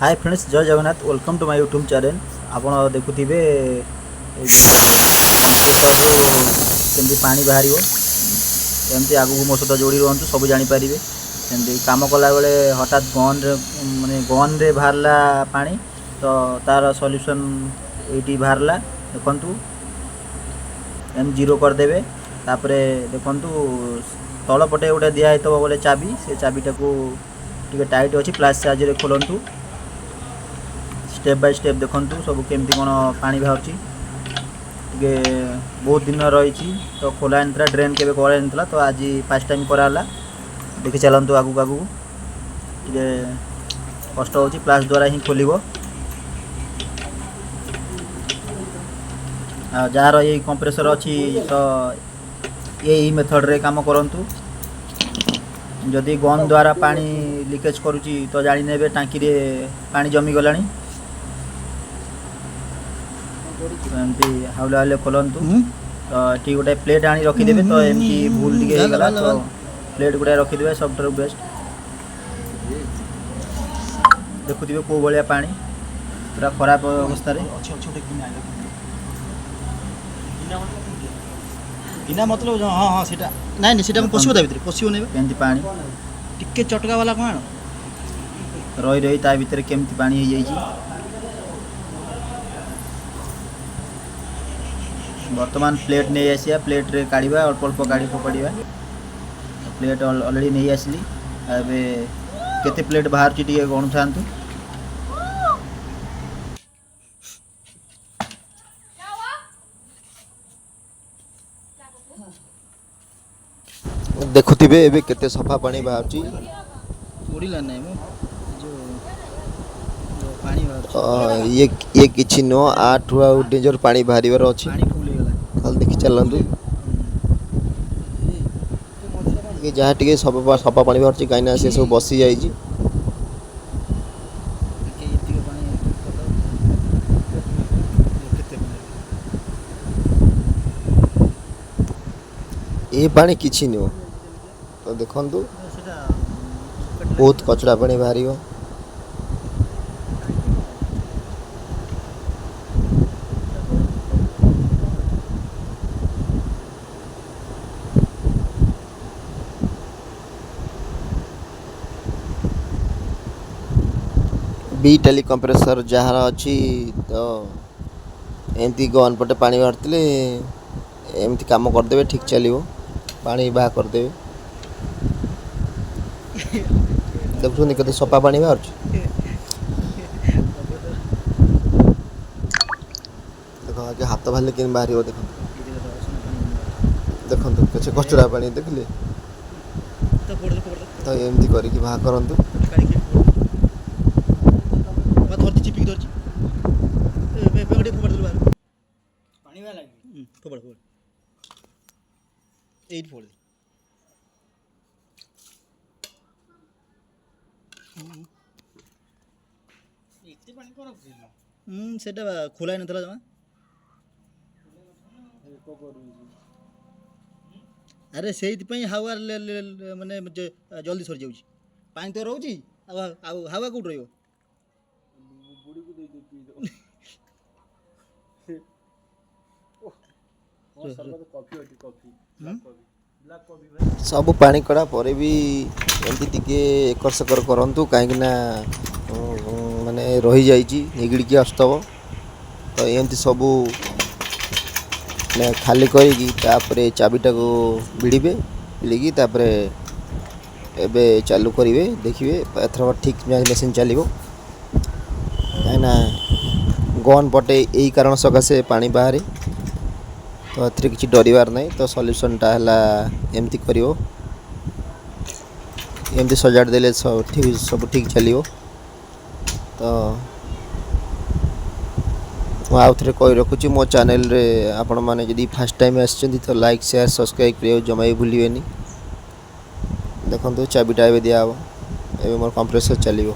ହାଏ friends, ଜୟ Jagannath. Welcome to my YouTube channel. ଆପଣ ଦେଖୁଥିବେ ଏ ଯେଉଁ କମ୍ପ୍ରେସରରୁ କେମିତି ପାଣି ବାହାରିବ। ଏମିତି ଆଗକୁ ମୋ ସହିତ ଯୋଡ଼ି ରୁହନ୍ତୁ, ସବୁ ଜାଣିପାରିବେ। ସେମିତି କାମ କଲାବେଳେ ହଠାତ୍ ଗନ୍ରେ, ମାନେ ଗନ୍ରେ ବାହାରିଲା ପାଣି, ତ ତା'ର ସଲ୍ୟୁସନ୍ ଏଇଠି ବାହାରିଲା। ଦେଖନ୍ତୁ, ଏମିତି ଜିରୋ କରିଦେବେ। ତାପରେ ଦେଖନ୍ତୁ, ତଳ ପଟେ ଗୋଟେ ଦିଆହେଇଥିବ ଗୋଟେ ଚାବି। ସେ ଚାବିଟାକୁ ଟିକେ ଟାଇଟ୍ ଅଛି, ପ୍ଲାସ୍ ସାହାଯ୍ୟରେ ଖୋଲନ୍ତୁ। ଷ୍ଟେପ୍ ବାଇ ଷ୍ଟେପ୍ ଦେଖନ୍ତୁ ସବୁ କେମିତି କ'ଣ ପାଣି ବାହାରୁଛି। ଟିକେ ବହୁତ ଦିନ ରହିଛି ତ ଖୋଲା ହେଇନଥିଲା, ଡ୍ରେନ୍ କେବେ କରାହେଇନଥିଲା, ତ ଆଜି ଫାର୍ଷ୍ଟ ଟାଇମ୍ କରାହେଲା। ଦେଖି ଚାଲନ୍ତୁ ଆଗକୁ ଆଗକୁ। ଟିକେ କଷ୍ଟ ହେଉଛି, ପ୍ଲାସ୍ ଦ୍ୱାରା ହିଁ ଖୋଲିବ। ଆଉ ଯାହାର ଏଇ କମ୍ପ୍ରେସର ଅଛି, ତ ଏଇ ମେଥଡ଼ରେ କାମ କରନ୍ତୁ। ଯଦି ଗନ୍ ଦ୍ୱାରା ପାଣି ଲିକେଜ୍ କରୁଛି, ତ ଜାଣିନେବେ ଟାଙ୍କିରେ ପାଣି ଜମିଗଲାଣି। ଏମିତି ହାଉଲେ ହାଉଲେ ଖୋଲନ୍ତୁ। ତ ଏଠି ଗୋଟେ ପ୍ଲେଟ୍ ଆଣି ରଖିଦେବେ। ତ ଏମିତି ଭୁଲ ଟିକେ ହେଇଗଲା, ତ ପ୍ଲେଟ୍ ଗୁଡ଼ାଏ ରଖିଦେବେ, ସବୁଠାରୁ ବେଷ୍ଟ। ଦେଖୁଥିବେ କେଉଁ ଭଳିଆ ପାଣି, ପୁରା ଖରାପ ଅବସ୍ଥାରେ। ଅଛି ଅଛି, ଗୋଟେ ଗିନା। ଗିନା ମତଲବ, ହଁ, ସେଇଟା ନାଇଁ ନାଇଁ, ସେଇଟା ପଶିବ ତା ଭିତରେ, ପଶିବ ନେବେ। କେମିତି ପାଣି ଟିକେ ଚଟକା ବାଲା କ'ଣ ଆଣ। ରହି ରହି ତା ଭିତରେ କେମିତି ପାଣି ହେଇଯାଇଛି। ବର୍ତ୍ତମାନ ପ୍ଲେଟ୍ ନେଇ ଆସିବା, ପ୍ଲେଟ୍ରେ କାଢ଼ିବା, ଅଳ୍ପ ଅଳ୍ପ କାଢ଼ି ଫୋପାଡ଼ିବା। ପ୍ଲେଟ୍ ଅଲରେଡ଼ି ନେଇ ଆସିଲି। ଏବେ କେତେ ପ୍ଲେଟ୍ ବାହାରୁଛି ଟିକେ ଗଣୁଥାନ୍ତୁ। ଦେଖୁଥିବେ ଏବେ କେତେ ସଫା ପାଣି ବାହାରୁଛି। ପୋଡ଼ିଲା ନାହିଁ ମୁଁ ଯେଉଁ ପାଣି ବାହାରୁଛି। ଇଏ କିଛି ନୁହଁ, ଆଠୁ ଆଉ ଡେଞ୍ଜର ପାଣି ବାହାରିବାର ଅଛି। ପାଣି ଫୁଲ୍ ହେଇଗଲା। ଖାଲି ଦେଖି ଚାଲନ୍ତୁ ଟିକେ, ଯାହା ଟିକେ ସଫା ସଫା ପାଣି ବାହାରୁଛି, କାହିଁକିନା ସେ ସବୁ ବସି ଯାଇଛି। ଟିକେ ଏତିକି ପାଣି କରିଦବ। କେତେ ପାଣି? ଏ ପାଣି କିଛି ନୁହଁ। ତ ଦେଖନ୍ତୁ, ସେଟା ବହୁତ କଚଡ଼ା ପାଣି ବାହାରିବ। ବି ଟାଲି କମ୍ପ୍ରେସର ଯାହାର ଅଛି, ତ ଏମିତି ଗନ୍ ପଟେ ପାଣି ବାହାରୁଥିଲେ ଏମିତି କାମ କରିଦେବେ, ଠିକ୍ ଚାଲିବ, ପାଣି ବାହାର କରିଦେବେ। ଦେଖୁଛନ୍ତି କେତେ ସଫା ପାଣି ବାହାରୁଛି। ଦେଖ ଆଗେ, ହାତ ବାହାରିଲେ କେମିତି ବାହାରିବ ଦେଖନ୍ତୁ। ଦେଖନ୍ତୁ, କିଛି କଚଡ଼ା ପାଣି ଦେଖିଲେ? ତ ପୋଡ଼ିଦେ, ପୋଡ଼ିଦେ। ତ ଏମିତି କରିକି ବାହାର କରନ୍ତୁ। କାଢ଼ିକି ଧରିଛି, ଚିପିକି ଧରିଛି। ଏବେ ଟିକେ ଫୋପାଡ଼ି ଦେଲୁ ବାହାରକୁ। ପାଣି ବାହାରିଲା। ଫୋପାଡ଼, ଫୋପାଡ଼, ଏଇଠି ଫୋପାଡ଼ି ଦେ। ଏତେ ପାଣି କ'ଣ ରଖୁଥିଲୁ? ସେଇଟା ଖୋଲା ହେଇନଥିଲା ଜମା। ଆରେ, ସେଇଥିପାଇଁ ହାୱା ମାନେ ଜଲ୍ଦି ସରିଯାଉଛି। ପାଣି ତ ରହୁଛି, ଆଉ ହାୱା କେଉଁଠି ରହିବ? ବୁଢ଼ୀକୁ ଦେଇଦେ, ପିଇଦବ। ସରବତ କଫି ଅଛି, coffee, black coffee, black coffee ଭାଇ। ସବୁ ପାଣି କଢ଼ା ପରେ ବି ଏମିତି ଟିକେ ଏକର ସେକର କରନ୍ତୁ, କାହିଁକିନା ମାନେ ରହିଯାଇଛି, ନିଗିଡ଼ିକି ଆସୁଥିବ। ତ ଏମିତି ସବୁ ମାନେ ଖାଲି କରିକି ତାପରେ ଚାବିଟାକୁ ଭିଡ଼ିବେ। ଭିଡ଼ିକି ତାପରେ ଏବେ ଚାଲୁ କରିବେ। ଦେଖିବେ, ଏଥର ଠିକ୍ ମେସିନ୍ ଚାଲିବ, କାହିଁକିନା ଗନ୍ ପଟେ ଏଇ କାରଣ ସକାଶେ ପାଣି ବାହାରେ। ତ ଏଥିରେ କିଛି ଡରିବାର ନାହିଁ। ତ ସଲ୍ୟୁସନ୍ଟା ହେଲା ଏମିତି କରିବ, ଏମିତି ସଜାଡ଼ି ଦେଲେ ସବୁ ଠିକ୍, ସବୁ ଠିକ୍ ଚାଲିବ। ତ ମୁଁ ଆଉ ଥରେ କହି ରଖୁଛି, ମୋ ଚ୍ୟାନେଲରେ ଆପଣମାନେ ଯଦି ଫାର୍ଷ୍ଟ ଟାଇମ୍ ଆସିଛନ୍ତି, ତ ଲାଇକ୍, ସେୟାର, ସବସ୍କ୍ରାଇବ୍ କରିବାକୁ ଜମା ବି ଭୁଲିବେନି। ଦେଖନ୍ତୁ, ଚାବିଟା ଏବେ ଦିଆହେବ। ଏବେ ମୋର କମ୍ପ୍ରେସର ଚାଲିବ।